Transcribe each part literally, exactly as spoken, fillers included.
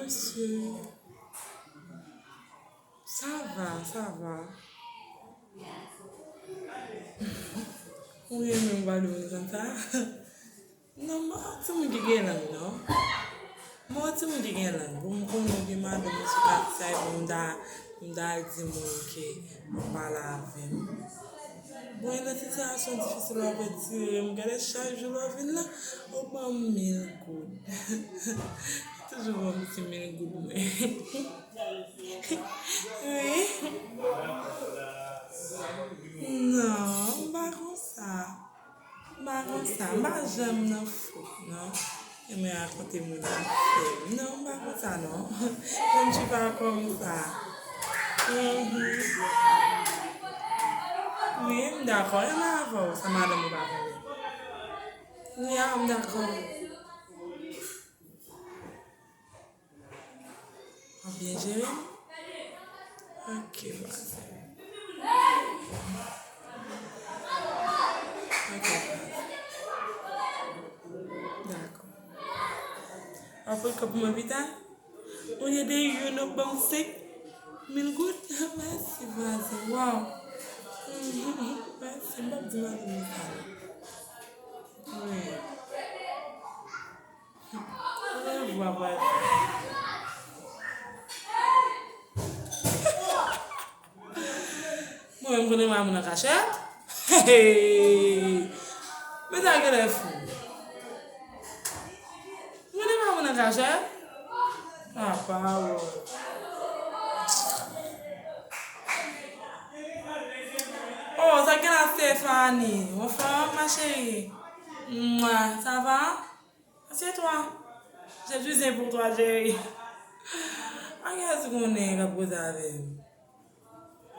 Mesye. Sa va, sa va. Ou renmen w pa di moun konsa? Non, m pa yon timoun ki gen lang, non. M pa yon timoun ki gen lang. Bon, m konnen w gen madanm ou sou kat sa, e bon, m ta, m ta di moun ke w pale avè m. Bon, e nan sitiyasyon difisil w ap retire m, gade chak jou lè w vin la, ou ban m mil goud. Toujou ban m ti mil goud mwen. Wi. Non, m pa konsa. M pa konsa. M pa janm nan fo, non. Renmen rakonte moun afè. Non, m pa konsa, non. Je ne suis pas comme ça. Mhm. Wi, m dakò. Renmen avè w, sa madanm ou pa konnen. Wi, a, m dakò. W ap byen jere m? Ok, baz. Ok, baz. Dakò. W ap pran kòb mwen pita? Olye de youn, w ap ban m senk mil goud? Mèsi, vwazen. Waw. Mèsi, m p ap di madanm mwen sa non. Wi. Orevwa, vwazen. Mwen menm, m konn renmen moun an kachèt. Men sa genlè fou. M konn renmen moun an kachèt. Ah, pawòl. Oh, sa genlè Stephanie. Anfòm, ma chérie. Mwa, ça va? Assieds-toi. J'ai cuisiné pour toi, chérie. Agaz konnen k ap koze avè m.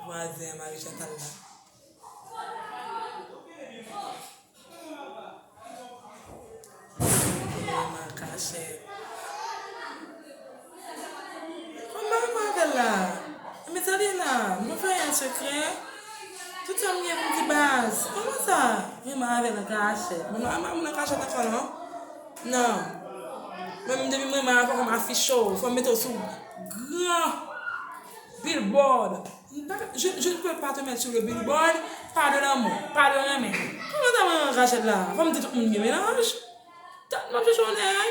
Vwazen an, mari Chantal la. Mwen an kachèt. Kòman m avè l la? Men sa li la, m pa fè anyen an sekrè. Tout sa m gen pou m di baz. Kòman sa? Renmen avè l an kachèt. Mwen pa renmen moun an kachèt ankò non. Non. Mwen menm depi m renmen avè w, fò m afiche w, fò m mete w sou gran billboard. M pa, je, je ne peux pas te mettre sur le billboard, pas de l'amour, pas de renmen. Kòman sa mwen an kachèt la? Fò m di tout moun gen mennaj. Tann m ap chèche yon nèg.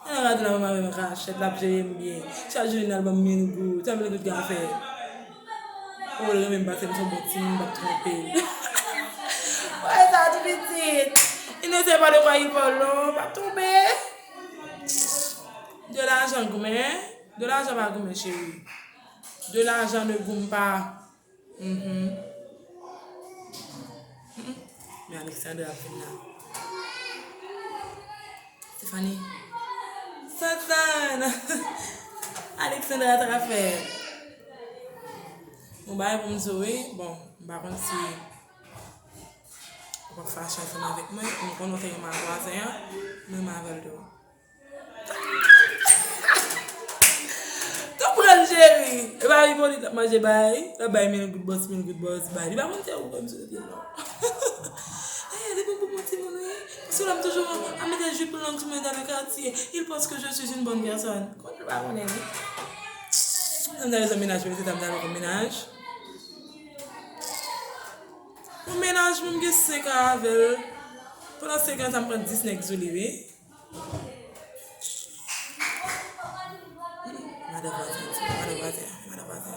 An gade la, mwen avè m kachèt, l ap jere m byen. Chak jou li al ban m mil goud, sa mil goud ka fè? O, l renmen m pase m, se yon bon timoun, m p ap twonpe l. Wè sa tou pitit. Il ne sait pas de quoi il parle, non, m p ap twonpe. De lajan goumen, de lajan pa goumen, cheri. De lajan ne goum pa. Mhm. Mhm. Men Alexandra ap vin la. Stéphanie. Satan! Alexandra ta ka fè. Bon, bagay pou m di w, wi. Bon, m pa konn si ou p ap fache ansanm avèk mwen. M konnen w te renmen ak vwazen an, m renmen avè l tou. Tou pran l, cheri. E pa Ipolit l ap manje bay. L ap bay mil goud bòs, mil goud bòs bay. Li pa konn se ou menm sou pye l non. Eh, li bon pou bon timoun, wi. Paske lè m toujou ap mete jip long sou mwen dans le quartier, il pense que je suis une bonne personne. Konn li pa konnen, wi. Sa m ta bezwen mennaj, mwen se sa m ta lwe kòm mennaj. Yon mennaj, mwen m gen senk an avè l. Pandan senk an sa, m pran dis nèg sou li, wi. Madan vwazen, madan vwazen, madan vwazen.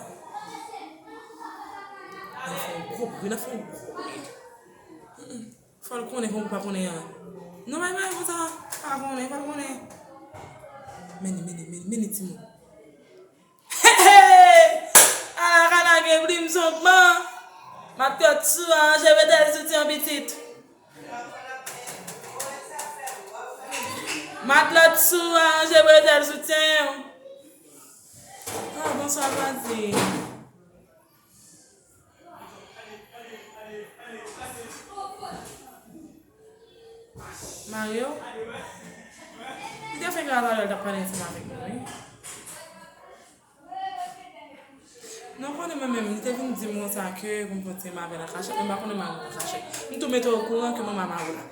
N ap fè yon gwo bri, n ap fè yon gwo bri. Fò l konnen, fò l pa konnen an. Non, bay, bay, konsa, pa konnen, fò l konnen. Men li, men li, men li, men li, timoun. Ala kana gen plim sonkman. Matlòt sou a ranje bretèl soutyen pitit. Matlòt sou a ranje bretèl soutyen yo. Ah, bonswa, vwazen. Mario? Li te fenk la talè, l t ap pale ansanm avèk mwen, wi. Non, konnen mwen menm, li te vin di m konsa ke pou m kontinye m avè l an kachèt, men m pa konnen m avè l an kachèt. M tou mete w okouran ke mwen m avè l la.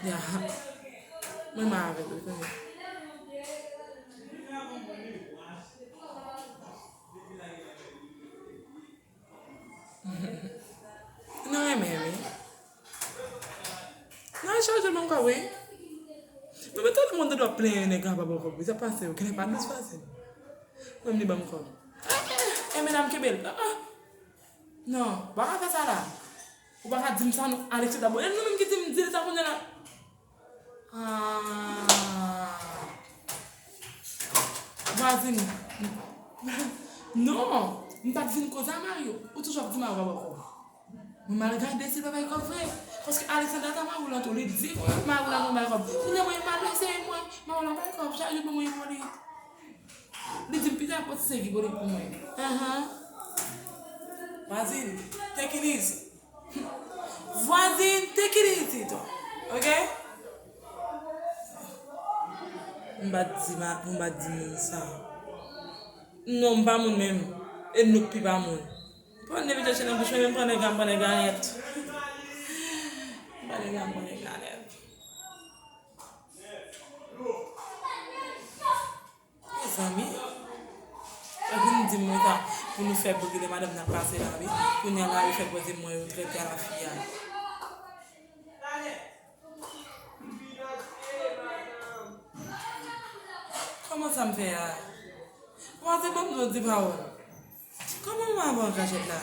Ya. Mwen m avè l, wi, konnen. Nou renmen, wi. Nan chaje ban m kòb, wi. Mwen, men tout moun te dwe plenyen nèg la pa ba w kòb, wi. Sa pase, ou genlè pa dous fasil. Mwen, li ban m kòb. Eh, eh, eh, medam, kenbe l. Ah, ah. Non, ou pa ka fè sa la. Ou pa ka di m sa, non, Alexandra. Bon, e nou menm ki di m, di l sa kounye a la. Ah. Vwazin. Non, m pa t vin koze a Mario. Ou toujou ap di Mario pa ba w kòb. Mwen m al gade si l pa bay kòb vre. Paske Alexandra ta mari w lan tou, li di mari w la gon bay kòb. Kounye a mwen m al eseye mwen, mari w la bay kòb, chak jou pou mwen pou li. Li di m pita pou ti sèvi pou li pou mwen. Ahan. Vwazin, take it easy. Vwazin, take it easy tou. Ok? M pa t di ma, m pa t di moun sa. Non, m pa moun menm. E nou k pi pa moun. Pran de videyo nan bouch mwen, men m pran nèg la, m pran nèg la nèt. M pran nèg la, m pran nèg la nèt. Mezanmi. Epi nou di mwen sa, pou nou fè bri, lè madanm nan pase la, wi. Kounye a la, yo fè koze mwen, yo trete a la fi a. Kòman sa m fè a? Vwazin ban m yon ti pawòl. Kòman mwen ap an kachèt la?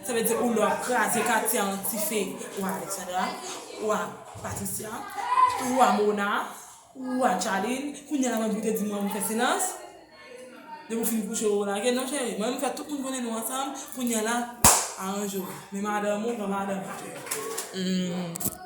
Sa vle di ou la w ap kraze katye a an dife. Ou a Alexandra, ou a Patricia, ou a Mona, ou a Charline. Kounye a la mwen pou te di mwen m fè silans. Depi w fin kouche ou lage non cheri. Mwen m fè tout moun konnen nou ansanm. Kounye a la, aranje w. Men madanm ou, pran madanm ou cheri. Hmm.